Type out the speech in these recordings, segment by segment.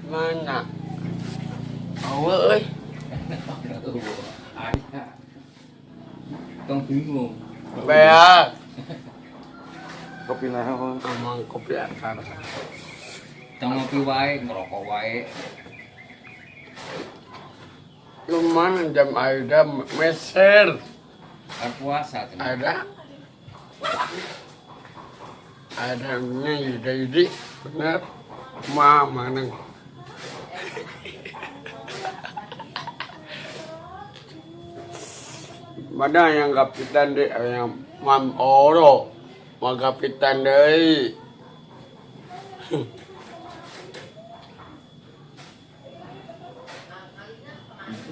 Mana? Awe euy. Aya. Tong bingung. Beak. Kopi naon? Amang kopi akar. Tong ngopi wae, ngerokok wae. Lumayan jam Aida meser. Kan puasa cenah. Ada. Ada nya Yudi bener. Ma mana? Mana yang kapitan deh, yang mam oro, mau kapitan deh.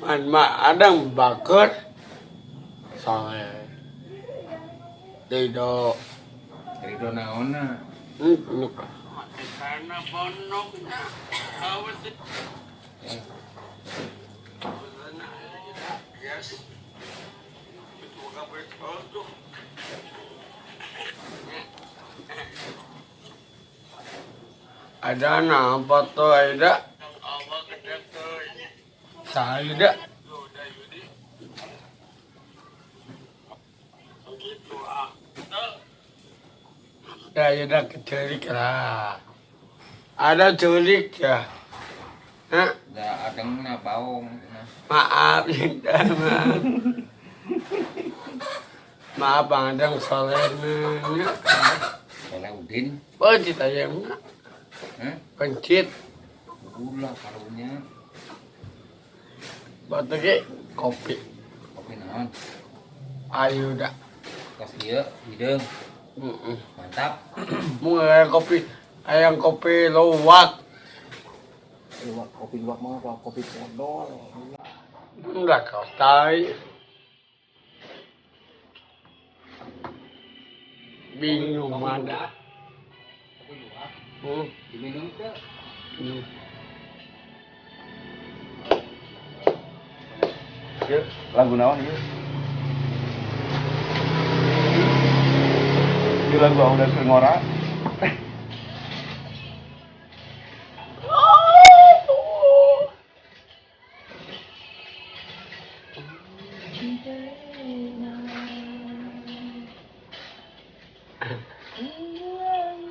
Man ma adang bakar soleh. Tidak. Ridho naonna? Nuk. Karena bonoknya, awas. Yes. Ada apa tuh ada? Saya. Ada keculik lah. Ada culik ya. Hah? Da adengna baong cenah. Maaf, maaf. Maaf Bang Adang solehnya. Soleh Udin. Pencit ayamnya. Hah? Pencit. Ulah karunya. Batu ge kopi. Kopi naon? Ayo dah. Kos ieu hideung. Mantap. Mau ayam kopi, ayam kopi luwak. Luwak kopi luwak mah apa kopi podol. Enggak kau tai. Bingung mana? Kopi luwak. Diminum teu? Hmm. Ieu lagu naon ieu? Ieu lagu udah keur ngora.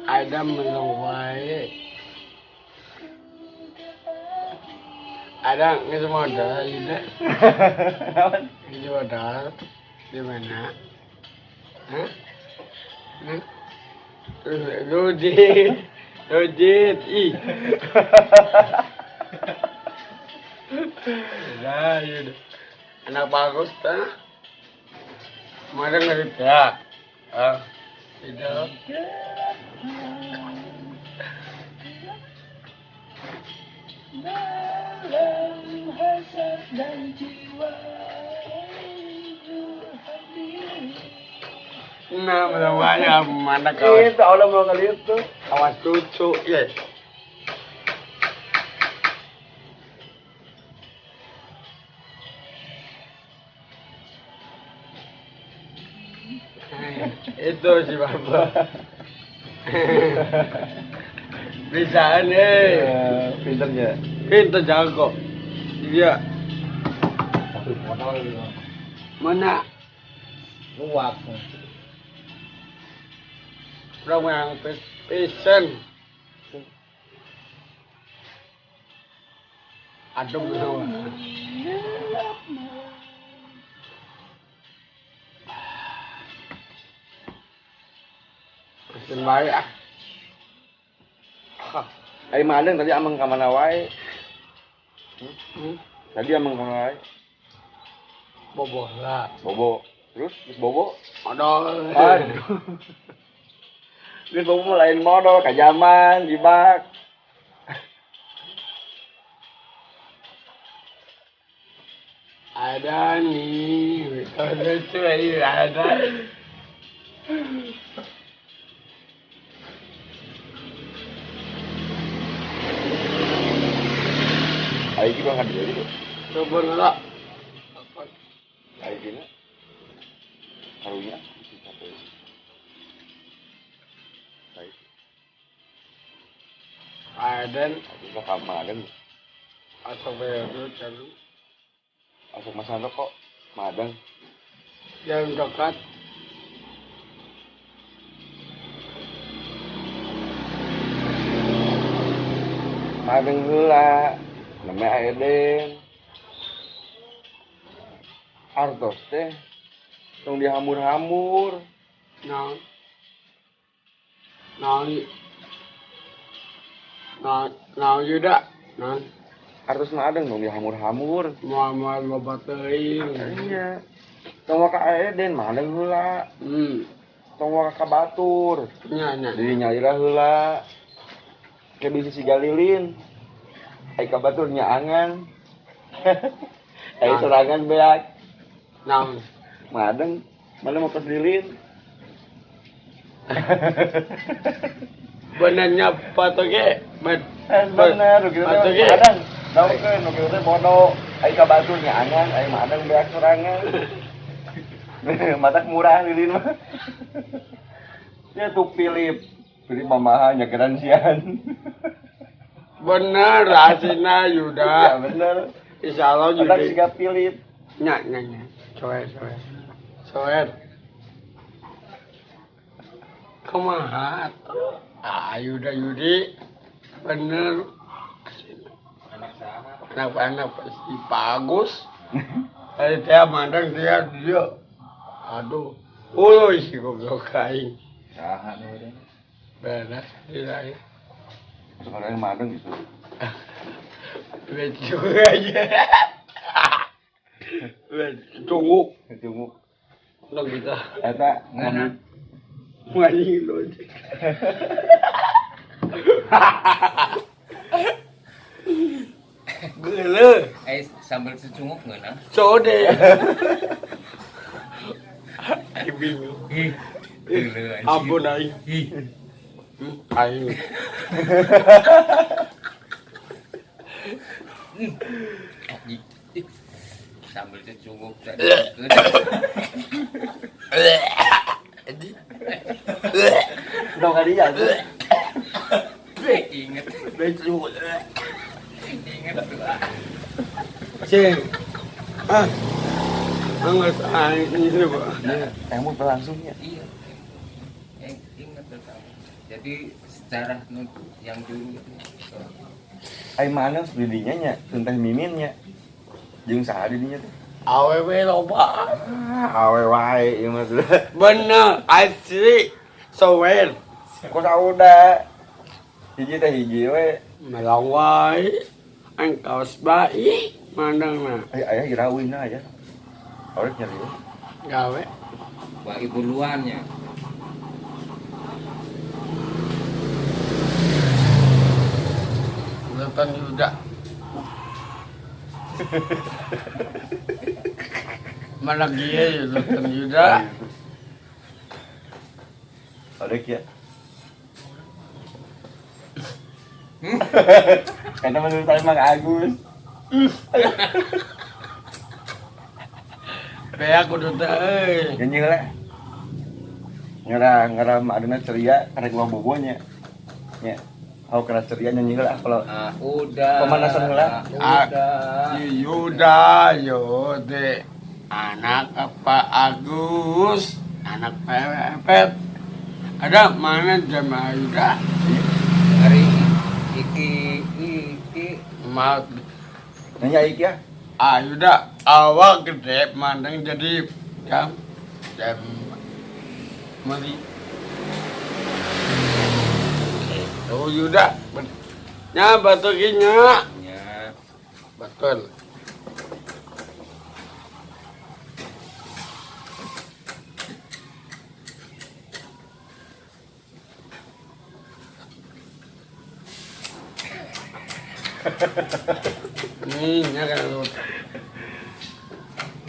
Ada meluai. Ada nggak modal ini? Nggak modal di mana? Hah? Hah? Rujit, rujit, ih. Nah, yaudah. Anak bagus tuh. Mana nggak ya? Ah, tidak. Dalam hasrat dan jiwa hadir. Nah, semuanya mana kau? Itu Allah mau kali itu. Awas cucu, ya. Itu si bapak. Bisa nih. Pinternya. Pinter jago. Iya. Kopi podol ieu. Mana? Luwak. Orang yang pesen. Adem semua. Pesen baik ah. Ai madeng tadi ameng ka mana wae? Tadi ameng ka mana wae? Bobo lah. Bobo. Terus geus bobo? Modal. Aduh. Geus bobo mah lain modal ka zaman jibak. Ada nih, lucu ini ada. Ayo kita nggak jadi tuh. Coba nolak. Ayo gini. Karunya isi capek. Baik. Aden Bisa ka Madang. Atau bayar canu. Asal Mas Santo kok Madang. Yang dekat. Madang heula. Namanya Aden. Artos teh tong dihamur-hamur. Naon? Naon? Naon? Naon Yuda? Naon? Artos mah adeng dong dihamur-hamur. Moal-moal loba teuing. Iya. Tong waka Aden madang heula. Tong waka ka batur. Nya nya. Jadi nyalira heula. Kayak bisa siga lilin. Ai ka batur nyaangan. Ai sorangan beak. Naon? Madeng, mana mau tos lilin. Benernya patoge, Bener, gitu Patoge. Madang. Daukeun, nu kieu teh bodoh. Ai ka batur nyaangan, ai madang beak sorangan. Matak murah lilin mah. Ya tuh Philip. Philip mamaha nyageran sian. Bener asina Ya Yuda. bener. Insyaallah Matak Yuda. siga Philip. Nya nya nya. Soer soer. Soer. Kumaha atuh? Ah Yuda Yudi. Bener. Anak saha? Anak-anak pasti bagus. Tadi dia mandang dia dia. Aduh. Uluh si goblok aing. Saha nu eureun? Beres dia. Sekarang madang gitu. Lucu aja. Tunggu. Tunggu. Tunggu kita. Eta Ngeunah. Anjing lucu. Geuleuh. Sambal secunguk ngeunah. Sode. Aing bingung. Ih. Geuleuh anjing. Ampun aing. Ih. Aing. Ih. Sambal secunguk tadi. Tong ka dinya tuh. Ingat. Lucu. Ingat tuh. Cing. Ah. Anggas aing ini Pak. Emang langsungnya. Iya. Ingat tuh kamu. Jadi sejarah yang dulu itu. Ai mana didinya nya, tentang miminnya. Jeung saha didinya teh? Awewe loba. Ah, awe wae ieu mah sudah. Bener, asli. Sower. Kok sauda. Hiji teh hiji we. Melong wae. Aing kaos bae mandangna. Ai aya irawina aya. Awet nyari we. Gawe. Wah, ibu luannya. Nonton Yuda. Mana gie nonton Yuda. Awet ya. Karena menurut saya Mang Agus. Kayak kudu teh euy. Nyanyi lah. Ngerah ngerah aduna ceria karena gua bobonya. Nya. Aku kena ceria nyanyi lah kalau Ah, udah. Pemanasan heula. Ah, udah. Yuda Yode anak apa Agus anak Pepet ada mana jamaah Yuda Hari iki iki mau nyanyi aik ya. ah Yuda awak gede mandang jadi jam jam mari oh Yuda nya batu nya nya. Betul. Nih, ya kan lu.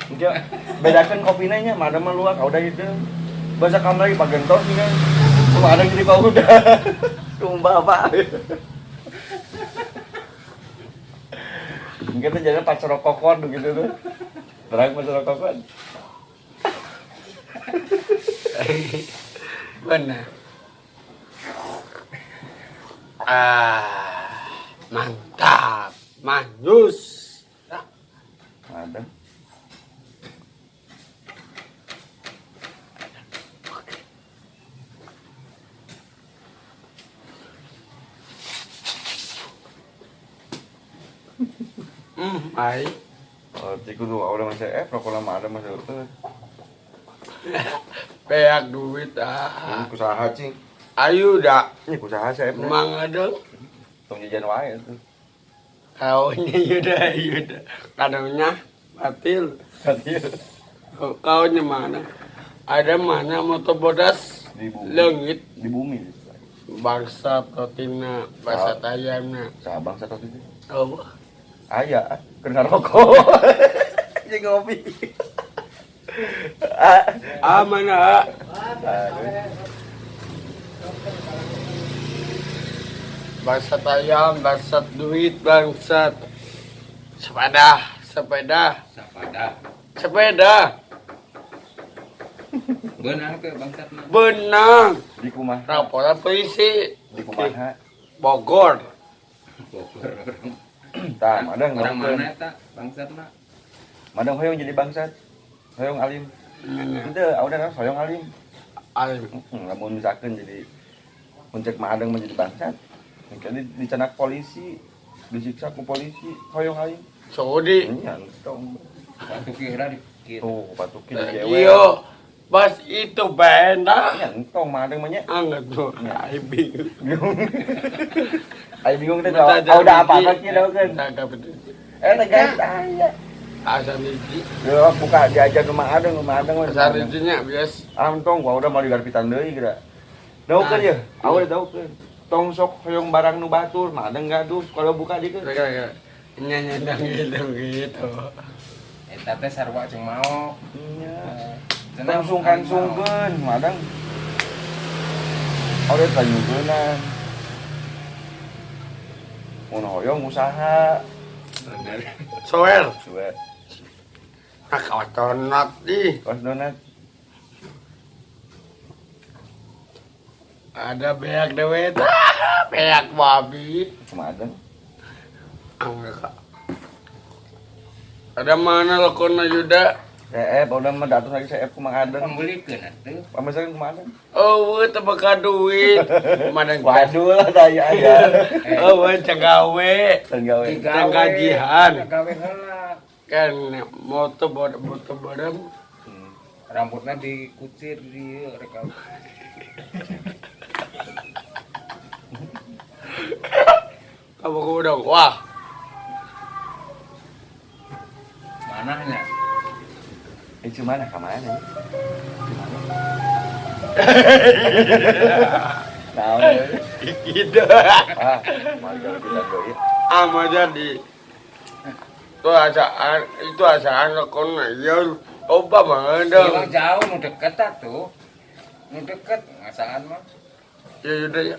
Mungkin bedakan kopinya nya, mana mah luak, udah itu. Bahasa kamu lagi pagentos nih kan. Cuma ada jadi kau udah. Sumpah pak. Mungkin tuh jadi pacar rokokon gitu tuh. Terang pacar rokokon. Benar. Ah. Mantap, manjus. Ada. Ai. Oh, ciku tuh udah masih rokok lama ada masih itu. Peak duit ah. Ini kusaha cing. Ayo dah. Ini kusaha saya. Mang ada. Tong jajan wae tuh. Kaunya Yuda, Yuda. Kadangnya batil. Batil. Kaunya mana? Ada mana motor bodas? Di bumi. Leungit. Di bumi. Bangsa protina, bangsa ayamna. Sa bangsa protina. Oh. Aya, kena rokok. Jadi ngopi. Ah, mana? Bangsat ayam, bangsat duit, bangsat sepeda, sepeda, Sapada. sepeda. Beunang teh bangsatna. Benang. Di kumaha? Laporan polisi. Di kumaha? Bogor. Bogor. Tah, madang Orang mana eta bangsatna? Madang hoyong jadi bangsat. Hoyong alim. Henteu, udah hoyong alim. Alim. Lamun misalkan jadi muncak madang menjadi bangsat. Jadi dicanak polisi, disiksa ku polisi, hoyong alim. Saudi. Iya, entong. Batu kira dikit. Tuh, patuki dijewer. Iya. Bas itu benda. Iya, entong madang mah nya. Angkat tuh. Ai bingung. Ayo bingung teh udah apa-apa kieu daukeun. Eh, guys, aya. Asal hiji. Yo, buka diajar rumah adeng, rumah adeng. Asal hijinya bias. Ah, entong gua udah mau digarpitan deui kira. Daukeun ya, aku udah daukeun. Tong sok hoyong barang nu batur, mah adeng gaduh kalau buka dikeun. Kira-kira. Nyanyandang gitu gitu. Eta teh sarua jeung maok. Iya. Tong sungkan-sungkeun, mah adeng. Ore tanyugeunan. Mun hoyong usaha. Soel. Suwe. Nah, kawas donat ih. Kawas donat. Ada beak dewe. Beak babi. Cuma ada. Enggak. Ada mana lokona Yuda? CF, udah mah datang lagi CF kumaha adeng. Pembelikeun atuh. Pamisakeun kumaha adeng. Oh, teu beka duit. Mana Waduh lah taya aya. Oh, cenggawe. Cenggawe. Cenggajihan. Gawe heula. Kan motor motor bodem. Rambutnya dikucir di rekam. Kamu udah wah. Manahnya? Cuma mana ke mana? Nah, gitu. Ah, mari kalau kita doi. Ama jadi. Itu asaan lekon ya oba banget dong. Jauh nu deket atuh. Nu deket ngasaan mah. Ya udah ya.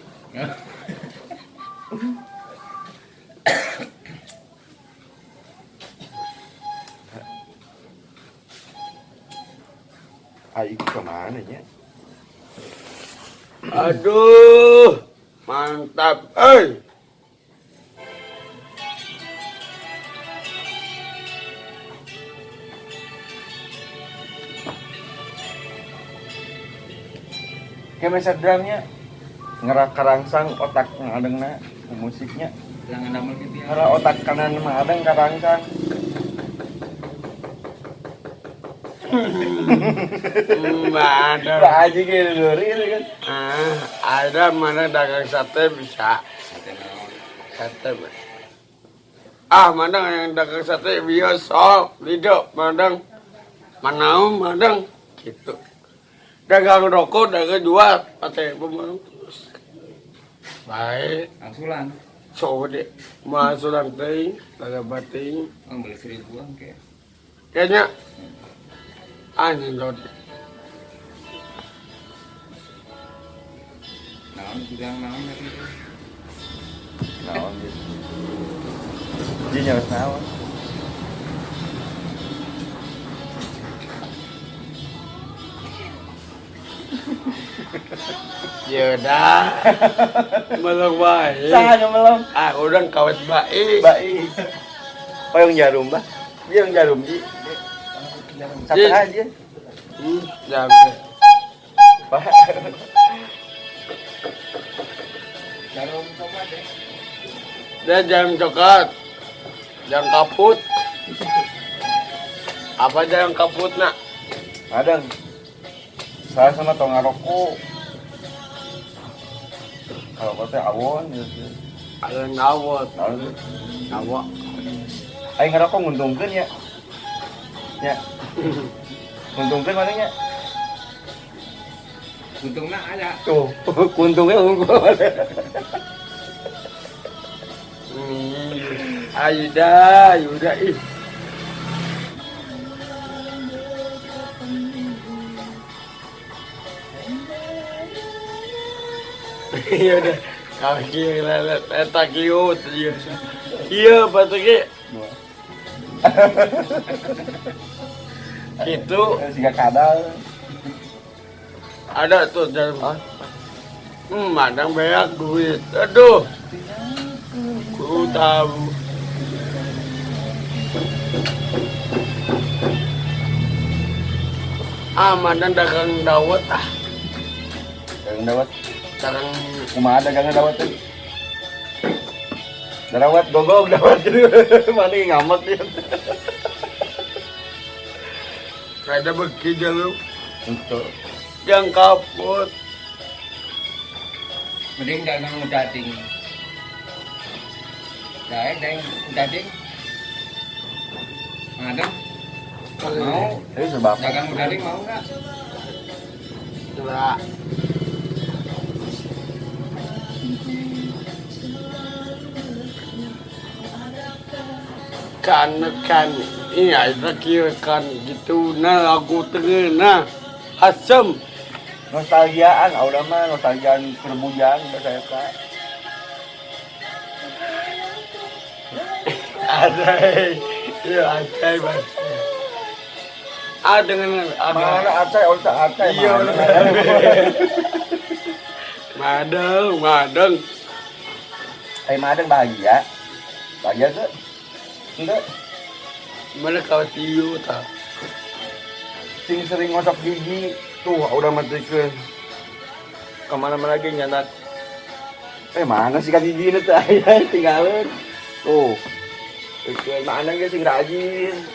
Ayo kemana ya? Aduh, mantap, eh. Kayak meset drumnya ngerak kerangsang otak ngadengna musiknya. Jangan damel gitu ya. Ngerak otak kanan mah adeng kerangsang. Ada. Pak Haji gitu kan. Ah, ada mana dagang sate bisa. Sate. Ah, mana yang dagang sate biasa, lido, madang. Manau, madang gitu. Dagang rokok, dagang jual, sate pemarung terus. Baik. Angsulan. So deh, masulan teh, dagang bating. Beli 1000-an kayak. Kayaknya anjing dot. Naon bilang naon tadi itu? Naon gitu. Dia nyawas naon. Ya dah. Melong bae. Saha nu melong? Ah, urang kawat bae. Bae. Payung jarum bah. Dia yang jarum ji. Satu aja. Jarum. Pak. Jarum coklat deh. Dia jarum coklat. Jarum kaput. Apa jarum kaput nak? Madang. Saya sama tong ngarokok. Kalau kau teh awon gitu. Ada ngawot. Naon? Ngawok. Aing ngerokok nguntungkeun ya. Ya. Nguntungkeun mana nya? Untungna aya. Tuh, kuntungnya unggul. Ayuda, Ayuda ih. Iya udah, kaki lelet, eta kieu ieu. Ieu batu ge gitu Siga kadal. Ada tuh jarum. Madang banyak duit. Aduh. Ku tahu. Ah, madang dagang dawet ah. Dagang dawet. Dagang Kumaha dagangna dawet teh? Dawet gogog dawet gitu. Mana ngamek dia. Kada beki jalur Untuk yang kaput. Mending dagang dading. Daeng dading. Madang mau Ini sebab dagang dading mau nggak? Coba. Kan kan iya itu kan gitu nah lagu tengah nah asem nostalgiaan, udah mah nostalgiaan kerbujang bahasa eta. Ada iya ada mas ah dengan Mana acai, oh tak acai. Iya, madeng madeng. Eh madeng bahagia. Bahagia tuh. Enggak. Mana kau siu tak? Sing sering ngosok gigi tuh udah matikeun. Kemana-mana lagi nyanak. Mana sih gigi ini tuh aya tinggalin. Tuh. Oke, mana ge sing rajin.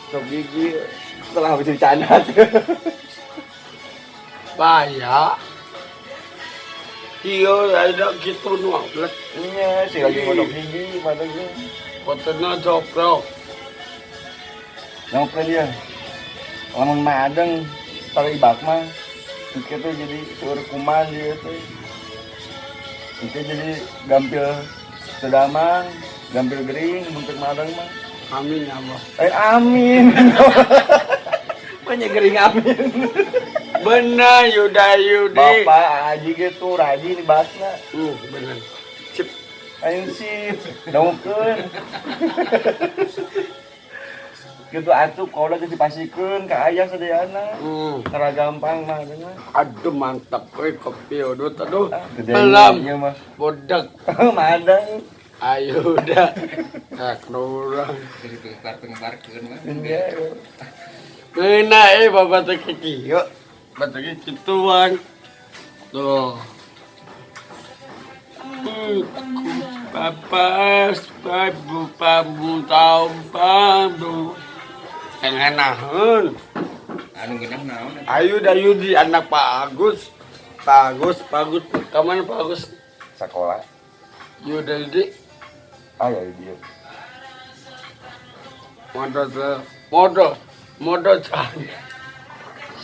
Ngosok gigi setelah habis dicanat. Bahaya. Iya, ada gitu nuang. Iya, sing lagi ngosok gigi mana ge. Potongnya coplok. Ngoprek dia. Lamun madeng tali ibak mah engke teh jadi seueur kuman dia teh. Engke jadi gampil teu damang, gampil gering mun teu madeng mah. Amin ya Allah. Amin. Banyak gering amin. Benar Yuda Yudi. Bapak Haji gitu rajin dibahasna. Benar. Sip. Aing sip, daungkeun. Gitu atuh kalau geus dipasikeun ka ayah sadayana. Tara gampang mah mah. Aduh mantap euy kopi udut aduh. Gede Malam. ieu mah. Bodak. Madang. Ayo udah. Nah, kurang. Jadi pengbar-pengbarkeun mah. Iya. Ngeuna bapak teh kieu. Bapak teh kituan. Tuh. Bapak, babu, babu, tahu, babu. Engenaheun. Anu ngeunah naon? Ayu dayu di anak Pak Agus. Pak Agus, Pak Agus. Kemana Pak Agus? Sekolah. Yuda di Ah ya dia. Modo modo modo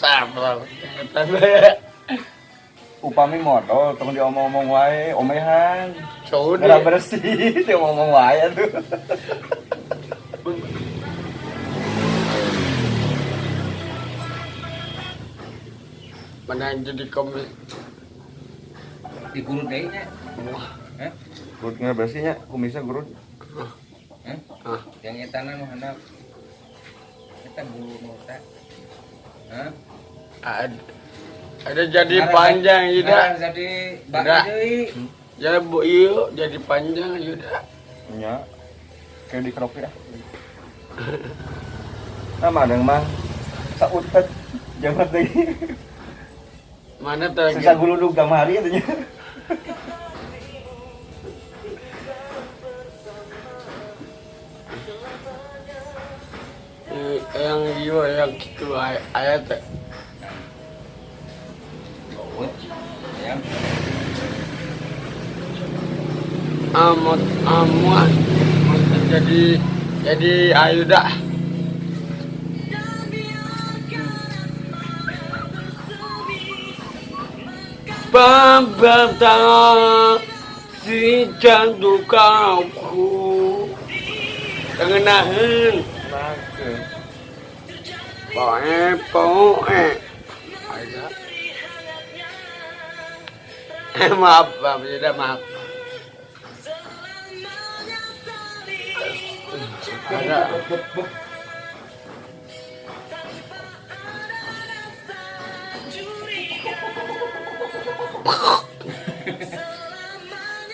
Sabar. Upami modal tong diomong-omong wae, omehan. Cowok Nggak bersih, diomong-omong wae atuh. Mana yang jadi komis? Di guru deui nya. Wah, Hah? Gurut nggak bersihnya, kumisnya gurut. Hah? Ah. Yang etana nu handap. Eta guru nu eta. Hah? Ada. Ada jadi panjang Yuda. Ngarang jadi bak Udah. deui. Ya bu iyo jadi panjang Yuda. Nya. Kayak dikerok ya. Nah, madang mah sautet jamat lagi. Mana tadi? Sisa guludug kamari atuh nya. Yang iyo yang gitu ayat teh. Bau. Ya. Amot amuah jadi Ayuda. Bambang si candukaku tengenahan poe poe Ayuda. Maaf, Bang Yuda, maaf. Ada.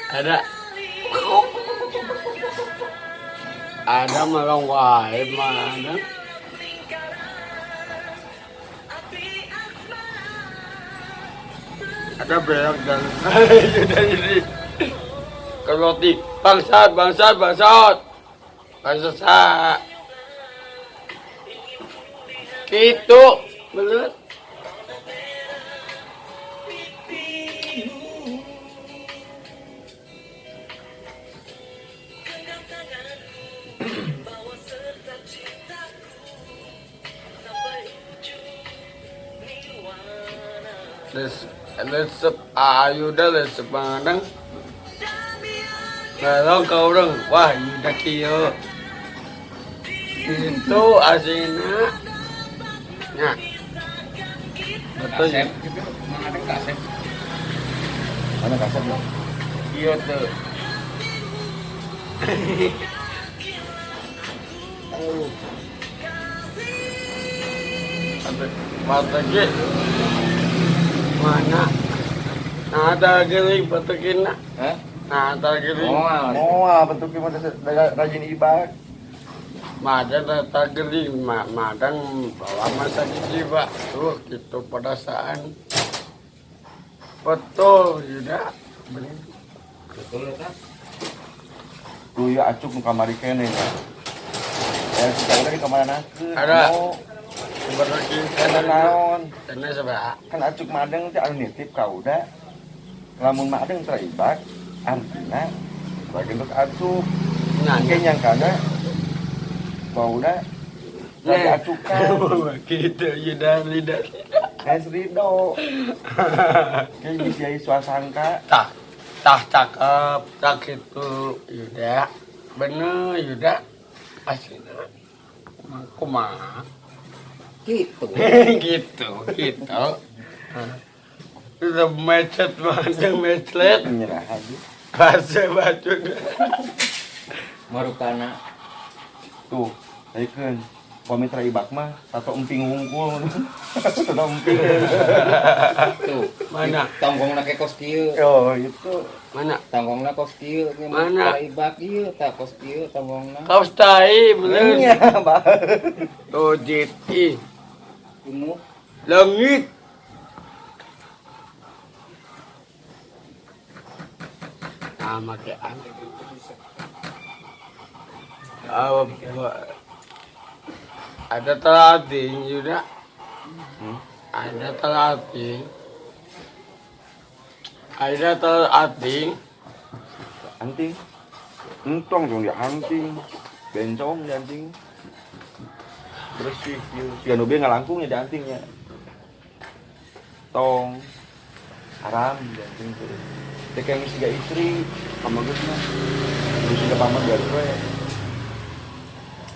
Ada. Ada malang wae mana. Ada berak dan sudah jadi roti bangsat bangsat bangsat bangsat gitu bener. Les lesep ayuda lesep mandang kalau kau orang wah yuda kieu itu asina nah betul. Kasep gitu. Mang ada kasep. Mana kasep lo? Iya tuh. Ada pategi mana nah ada gini pategina. Hah? Nah ada gini. Moal. Moal bentuknya mah rajin ibad. Madan tageli madang bawa masa gigi pak tuh gitu perasaan betul Yuda bener. Betul ya, Tuh ya acuk nu kamari keneh ya. Ya si udah di kamaranakeun. Ada. Karena Sebenarnya naon? karena seberapa Kan acuk madeng teh anu nitip ka udah. Lamun madeng teribak artinya sebagai untuk acuk. nyanyi Mungkin nyangkana bahwa udah lagi acukan. Gitu Yuda lidah. Kayak ridho. Kayak bisa suasangka. Tah tah cakep tak gitu Yuda bener Yuda aslinya kumaha. Gitu. Gitu gitu udah macet banget macet. Nyerah aja. Bahasa baju. Marukana. Tuh, taikeun. Pami ibak mah tato emping hungkul. Tato emping. Tuh. Mana? Tonggongna ke kos kieu. Oh, itu. Mana? Tonggongna kos kieu. Mana? Ibak ieu tah kos kieu tonggongna. Kaos tai bener. Nya, bah. Tuh JT Ungu. Langit. Ah, make ah, ada telating juga. Ada telating. Ada telating. Anting. Entong dong di anting. Bencong di anting. Bersih kieu. Siga nu bieu ngalangkung ya di antingnya. Tong. Haram di anting tuh. Teh kayak siga istri, pamageus mah. Terus siga paman biar we.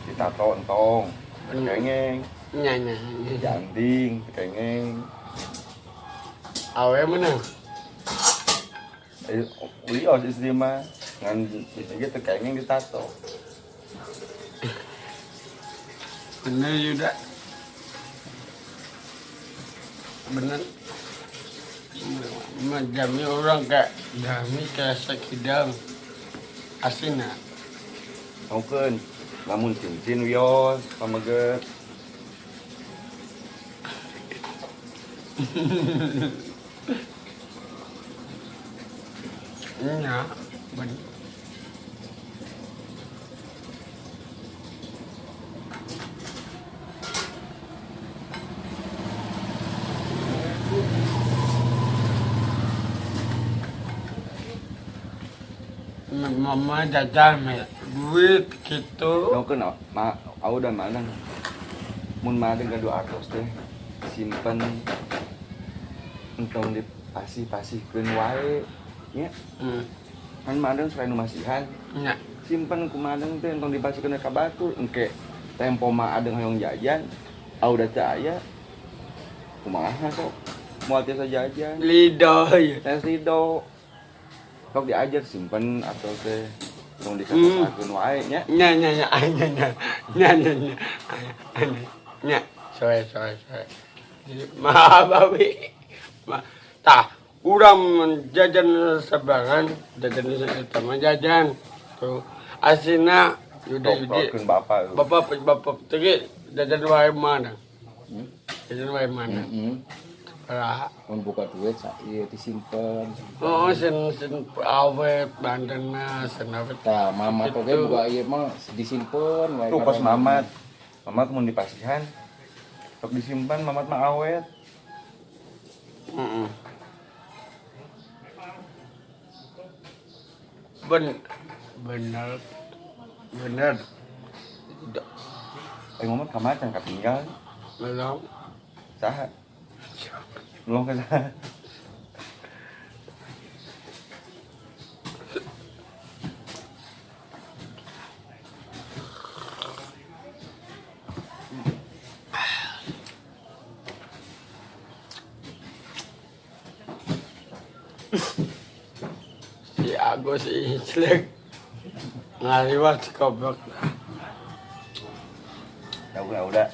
Ditato entong. Kengeng. Nyanyi. Di anting, kengeng. Awe menang. Wios istri mah ngan istri ge teu kengeng ditato. Bener Yuda. Bener. Jami orang kayak jami kayak hidang asina. Taukeun. Lamun cincin wios pameget. Nya, ben. Mama jajan me duit gitu. Taukeun ma udah mana? Mun madeng gaduh artos teh simpen entong dipasih-pasihkeun wae nya. Kan madeng selain nu masihan. Nya. Simpen ku madeng teh entong dipasihkeun ka batur engke tempo mah adeng hoyong jajan udah teu aya kumaha sok moal tiasa jajan. Lido ya. Tes lido. Sok diajar simpen atau teh tong dikasihkeun wae nya. Nya nya nya nya nya nya nya nya nya nya soe soe soe. Maaf abi. Tah urang jajan sebangan jajan eta mah jajan. Tuh asina Yuda Yudi. Bapak. Bapak bapak teh jajan wae mana? Jajan wae mana? Lah, Mun buka duit ieu disimpen. Oh, sen sen awet bandena sen awet. Tah, mamat oge buka ieu mah disimpen wae. Tuh pas mamat. Mamat mun dipasihan sok disimpan mamat mah awet. Heeh. Bener. Bener. Mamat ka macan katinggal. Belum. Saha? Belum ke saha? Si Agus Islek ngaliwat goblok. Ya udah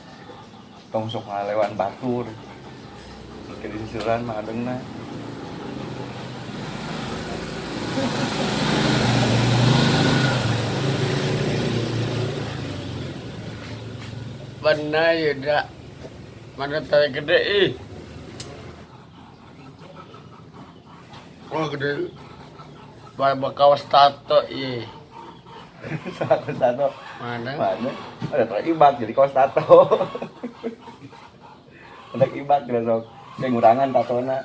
tong sok ngalewan batur. Ke disisiran mah adengna. Bener Yuda. Mana tahu gede ih. Oh gede. Bawa kaos tato ih. Satu tato. Mana? Mana? Ada teribak jadi kaos tato. Ada ibak kira sok. Kayak ngurangan tatona.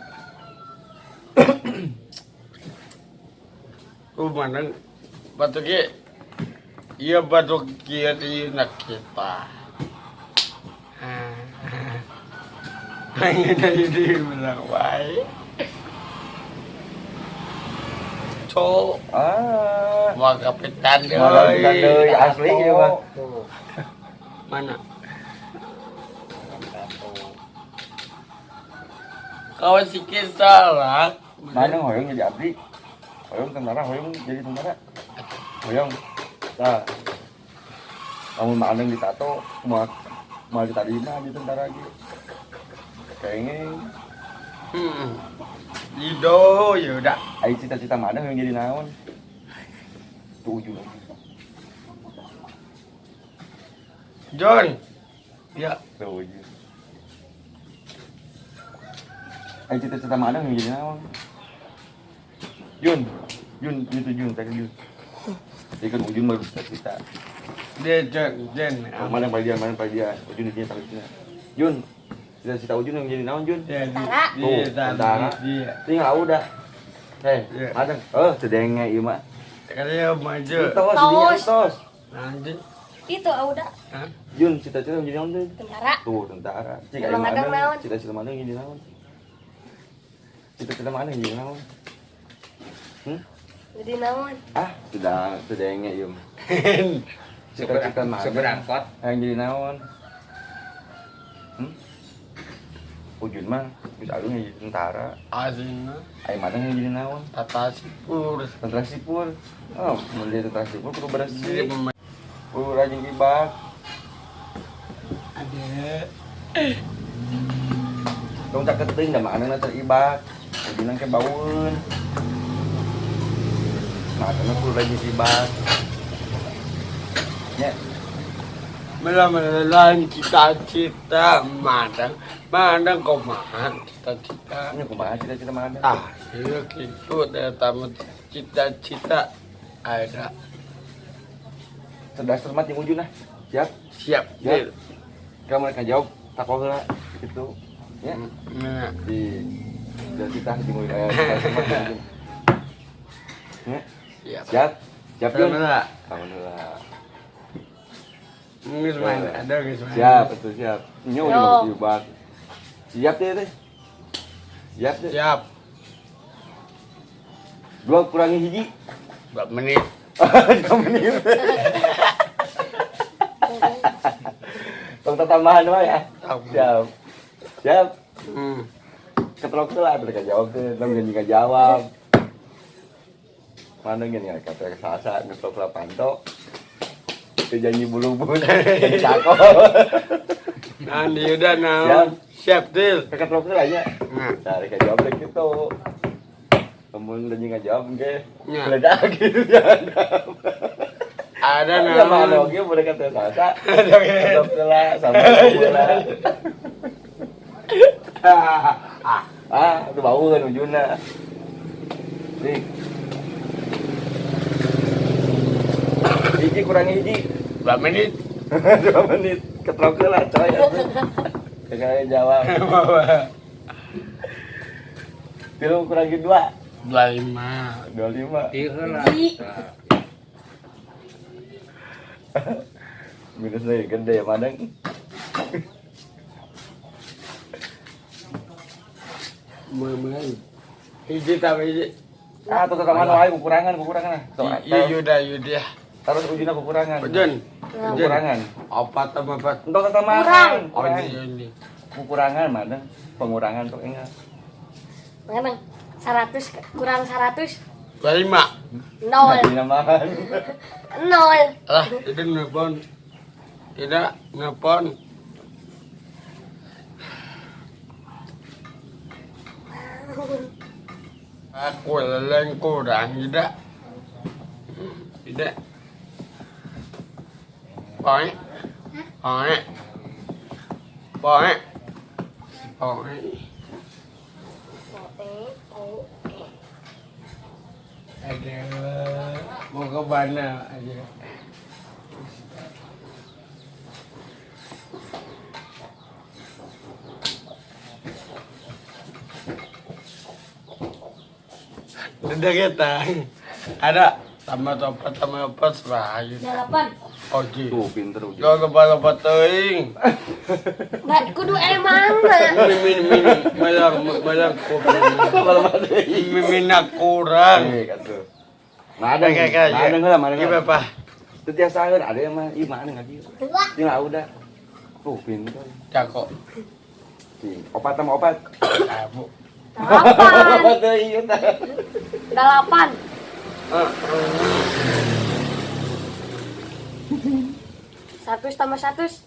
Mana? Batu ge. Iya batu kieu ieu nak kita. Pengen dari bilang wae. Cok. Ah. Mau kapitan deui. Mau kapitan deui asli ieu mah. Mana? Kau sikit salah. Mana hoyong jadi abdi? Hoyong tentara, hoyong jadi tentara. Hoyong. Tah. Lamun mah andeng ditato, moal ditarima di tentara ge. Kayaknya. Lido ya udah. Ai cita-cita mah hoyong jadi naon? Tujuh. John. Ya. Tujuh. Ai cita-cita mah hoyong jadi naon? Jun, Jun, itu Jun, tadi Jun. Jadi kan Ujun baru cita-cita. Dia Jun, Jun. Mana yang paling dia, mana yang paling dia. Ujun di sini taruh sini. Jun, cita-cita Ujun yang jadi naon Jun? Tentara. Tuh, tentara. Tinggal udah. Hei, ada. Oh, sedenge ieu mah. Kali maju. Tos, dinya tos. Nanti. Itu udah. Jun, cita-cita yang jadi naon Jun? Tentara. Tuh, tentara. Cik, Emang ada naon? Cita-cita mana yang jadi naon? Cita-cita mana yang jadi naon? Jadi naon? Ah, sudah sedenge ieu mah. Cita-cita mana? Supir angkot. Yang jadi naon? Ujun mah bisa alun jadi tentara. Asina. Ai mana yang jadi naon? Tata sipur. Tentara sipur. Oh, mun jadi tentara sipur kudu bersih. Kudu rajin ibak. Ada. Tong caket teuing da mah anehna teribak. Ujuna ke baueun. Nah, karena kudu rajin sibat. Ya, Mela-mela cita-cita madang, madang kumaha cita-cita. Ini kumaha cita-cita mana? Ah, iya gitu deh tamu cita-cita ada. Cerdas cermat yang ujuna. Siap? Siap, Siap. Dil. Kamu mereka jawab takut heula gitu. Ya. Nah, Di cita-cita jeung cerdas cermat jeung ujuna. Ya. siap. Siap? Siap, Yun? Mela, Kamu heula. geus main, ada geus main. Siap, betul siap. Ini Yo. udah mau dibahas. Siap deh, teh. Siap deh. Siap. Dua kurangi hiji. 2 menit. 2 menit. Tong tambahan mah ya. Siap. Siap. Ketrok tuh lah, mereka jawab tuh, tong janji nggak jawab. Mana gini nggak kata sasa ngetrok lah panto. Itu janji bulu-bulu, janji cakep. Nah, dia udah nah. Siap. Siap, Dil. Ketrok tuh lah ya. Nah, Nah, mereka jawab lagi gitu. Kemudian janji nggak jawab, oke. Ya. Meledak gitu ya. Ada Sama nah. oke mereka tuh sasa. Ketrok tuh lah, sama lah. Ah, itu bau kan ujungnya. Nih. Hiji kurang hiji. 2 menit. 2 menit. Ketrok lah coy. Kagak jawab. 3 kurangi 2. 25. 25. Di heula. Hiji. Minusnya gede ya madang. Mulai. Hiji tambah hiji. Ah, tuh tambahan wae kekurangan, kekurangan ah. Sok, Iya, yuda, yuda. taruh ujungnya kekurangan. Ujun. Ujun. Kekurangan. Opat tambah empat. Entong tambahan. Kurang. Oh, ini, ini. Kekurangan madang. Pengurangan tuh ingat. Mana? 100 kurang 100 25. 0. Jadi nambahan. 0. Lah, itu nelpon. Tidak, nelpon. Aku leleng kurang, tidak. Tidak. Poe. Poe. Poe. Poe. O E O E. Aduh, mau ke mana aja. Udah kita ada tambah topat tambah opat serayu. 8. Oji. Tuh pinter ujung. Jangan lupa lupa teuing. Nah, kudu emang mah. Min min malang malang Mina kurang. Eh, katuh. Mana Kayak kayak mana heula, mana Iya heula. Bapak. Teu tiasa heula, ada yang mah, ih mana ngaji. Tinggal udah. Tuh pinter. Cakok. Sih, opat sama opat. Abu. 8. Opat teh ieu tah. 8. Ah, 100 tambah 100.